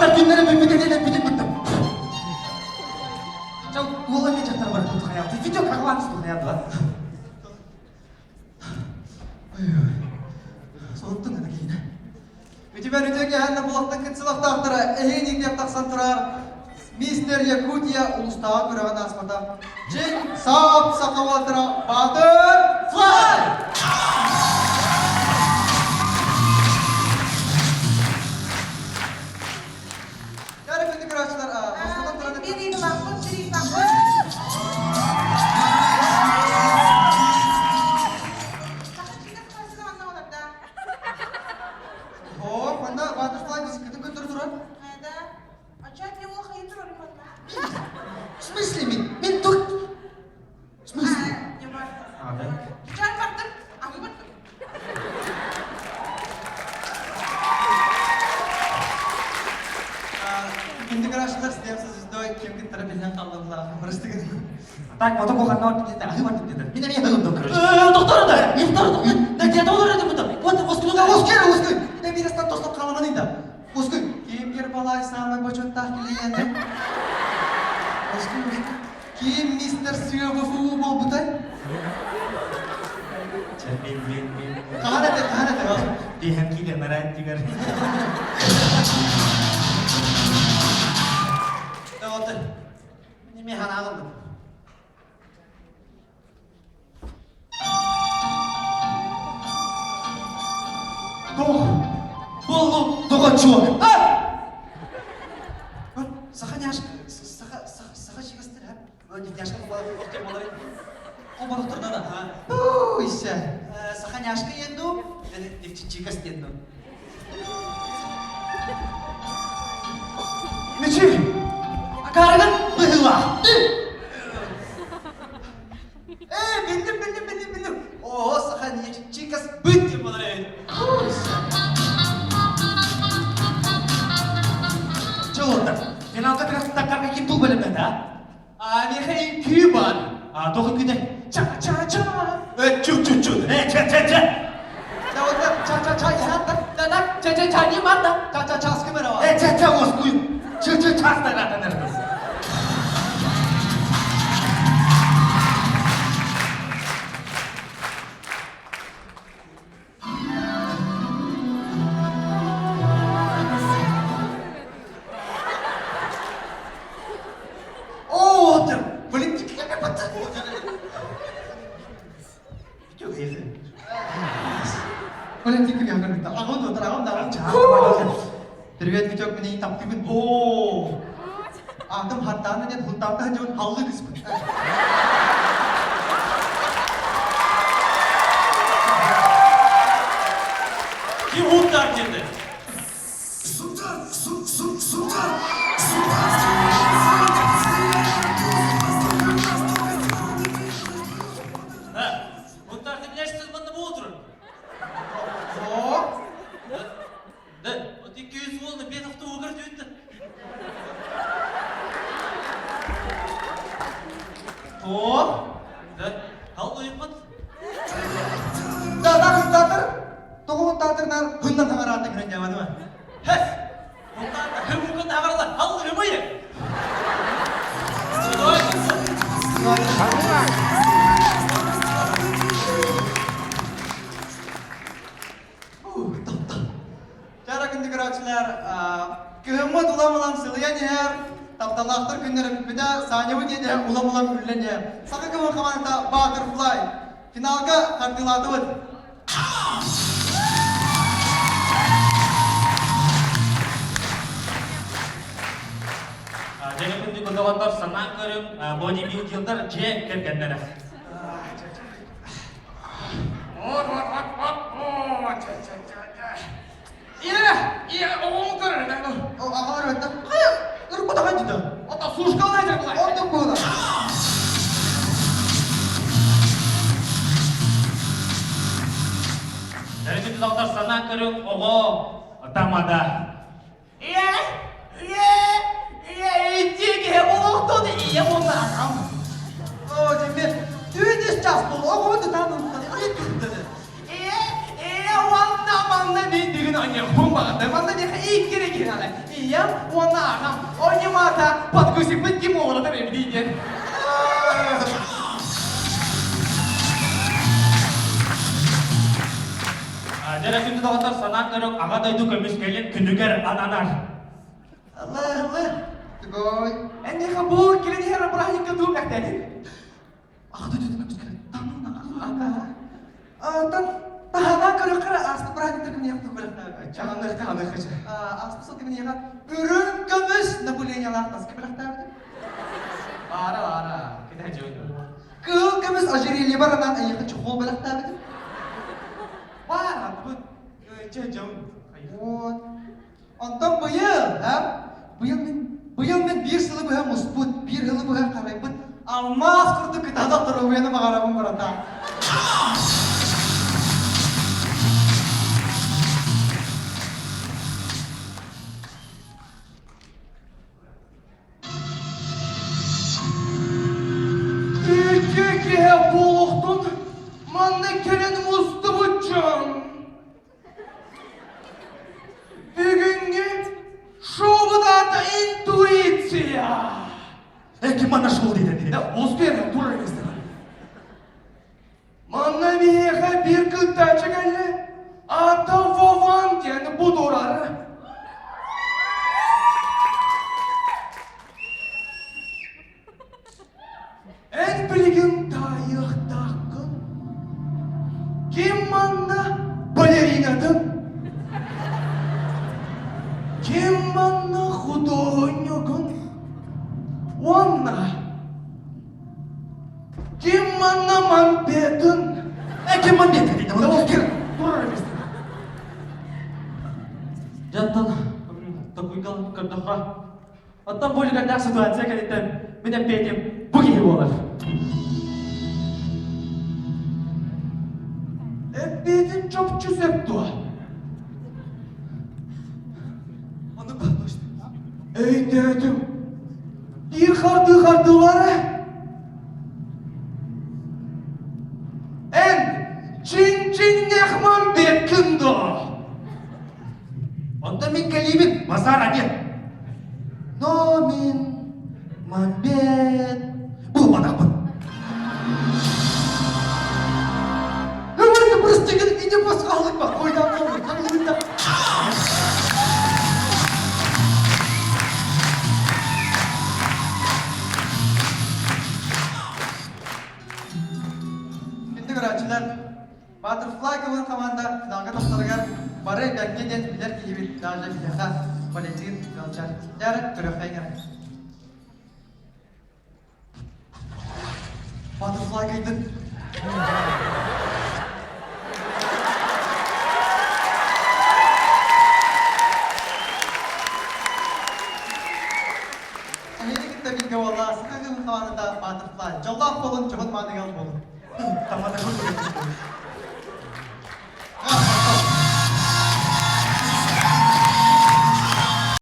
Дьахталлар күннэрэ бүппүт этинэн бүтүн быттым. Чал уола эмиэ дьахтар бар тут хайааты. Видео каҕалаан тут хайааты. Соһуттун ана киһини. Үтүмэн үтүө кэһэннэ булахтан кытсылахтаахтара эһиги диэн тахсан турар Мистер Якутия улуустааҕы күрэҕин ааспата. Дьиҥ саап саха уолаттара Баатыр Флай! Кәрі күнді көрәшілер, бастатан тұрады. О, манна Баатыр Флай дискытын көтөрө турар. В смысле мин? Мин тут? В смысле? А, да? Күндү көрөөччүлэр сидиэм звездой ким кыттара биллэн хааллылар. Бырастыгын. Так, вот такого ханна бар деді, аһы бар деді. Мин эмиэ аһыгым короче. Доктор да, доктор, да, где доллар это бута. Вот, оскула, Оскер, оскер. Мен мирастан тостап халаман инда. Оскер, ким Ербалай самый бочоттах клиенты? Оскер, оскер. Ким мистер СВФУ болбутай? Мен, мен, мен. Хаан этэ, хаан этэ. Биһэн киилэ наран дигэр. Да вот, неме ханаҕын. Туох буоллу доҕоччуок? Саха няш саха саха саха чигастыр ха. Няшка Хоболохтордана ха. Уйся. Саха няшка енду, чикас денду. Мичи! Акаарыгын быһыла! Э, билдим, билдим, билдим, билдим. О, саха чикас быт деп болар эбит. Чолоттар, финалга тахсытаккарга ким тул бөлөмнөтө, а? А, миэхэ үҥкүү бар. А, тоҕо үҥкүүтэ? Ча-ча-ча! Э, чу-чу-чу! Э, ча-ча-ча! Ча-ча-ча, Ча-ча-ча не бар да? Ча-ча-ча, скымера. Э, ча-ча, оскуй! Ча-ча-ча, стагатаныр. О, блин, Привет, Витек, меня таптыгын. О, Атым хаттааны нет, хунтаамта дьон халлы кыспыт. Ким хунтаар диэтэ? Хунтаар билэрсиз манна буола турар. О, Да, вот 200 волны бет автобугар түйтті. о, Да, ал ойықпат. Да, да, хунтаатыр. Тоҕо хунтаатырнар хуннан таҥараата күрэн дьабаныма. Хэс! Хунтаарда хымукын ағарла, ал ымыйы! Чара күндү көрөөччүлэр, кыһыммыт улам-улам сылыйан иһэр, тапталлаахтар күннэрэ бүппүтэ, Санябыт диэни улам-улам үллэн иһэр. Саха кымын хаманата Butterfly финалга хардыылаатыбыт. Дьэ күндү көтөҕөннөр санаан көрүҥ, бодибилдердар дьиэ кэргэннэрэ. Ийэ, ийэ, оҕоҥ көрөр, Аҕалар өттө, хайа, ырбатаҕай дьида. Ото сушкалай дьарбылай. Оннук буолар. Дьэ күндү санаан көрүҥ, оҕо тамада. Ийэ, ийэ, ийэ, ити киһи олохтон ийэ буоллаҕым. О, тебе түүн час бол, оҕо тутан ыттады. Ийэ, ийэ, уонна манна мен бүгүн аньыахпын баҕарда. Манна миэхэ иккире киһи ала. Ийэм уонна аҕам оонньумаата подгузикпыт ким уолатар эбитий диэн. Дьэ, күндү доҕоттор, санаан көрүҥ, Аҕа дойду көмүскэлин күнүгэр ананар. Алла, алла. Тугой. Эниэхэ бу кэлин иһэр бырааһынньыкка тугу бэлэхтээтиҥ? Аҕа дойду көмүскэлин Антон таһанаа көрөххө ааспыт бырааһынньыктар күнүөх тугу бэлэхтээбит? Чаҕыныах, таһаныах кыча. Ааспыт сыл күнүөхэ үрүҥ көмүс напылениялаах таска бэлэхтээбитим. Баара, баара. Китэһэ дьон. Кыһыл көмүс ожерелье баранан эйиэхэ чохол бэлэхтээбитим. Баара, бу чэ дьон. Вот. Онтон быйыл, а? Быйыл мин, быйыл мин биир сылы быһа муспут, биир сылы быһа харайбыт алмаас курдук кытаанах доруобуйаны баҕарабын барата. Үтүө киһи буолуохтун манна кэлэн мустубут дьон. Бүгүҥҥү шоубут аата интуиция. Э, ким манна шоу диэтэ? Да, успех, турар эместер. Манна биһиэхэ биир кыттааччы кэллэ. Аата Вован диэн бу турар. Эн билигин таайыахтааххын. Ким манна балеринатын? Ким манна худуоһунньугун? Уонна ким манна мампетын? Э, ким мампетын дейді? Ол ким? Турар эместер. Дьантан такуйгал көрдөххө Оттон бу үлүгэрдээх ситуация кэнниттэн мин эппиэтим бу киһи буолар. Эппиэтин чопчу сөп дуо? Оннук ба, точно. Өйдөөтүм. Биир хардыы хардыылара. Эн чин-чиннэхман бэккин дуо? Онтон мин кэлиибин, базар нет. Но мин мамбет буолбатахпын. Өмірді бұрыстеген үйде бос қалдық ба? Қойдан қалдық, қаңғырында. Күндү көрөөччүлэр, Butterfly кылын хамаанда финалга тахсарыгар бары бэркэ диэн билэр киһибит даже биһиэхэ Валентин ыалдьар. Дьэ, көрүөххэ эрэ. Butterfly кыйдын. Эһиги кытта бииргэ буолла Саха кылын хамаандата Butterfly. Дьоллоох буолун, дьоһун мааны ыал буолун. Тамада көрдүк.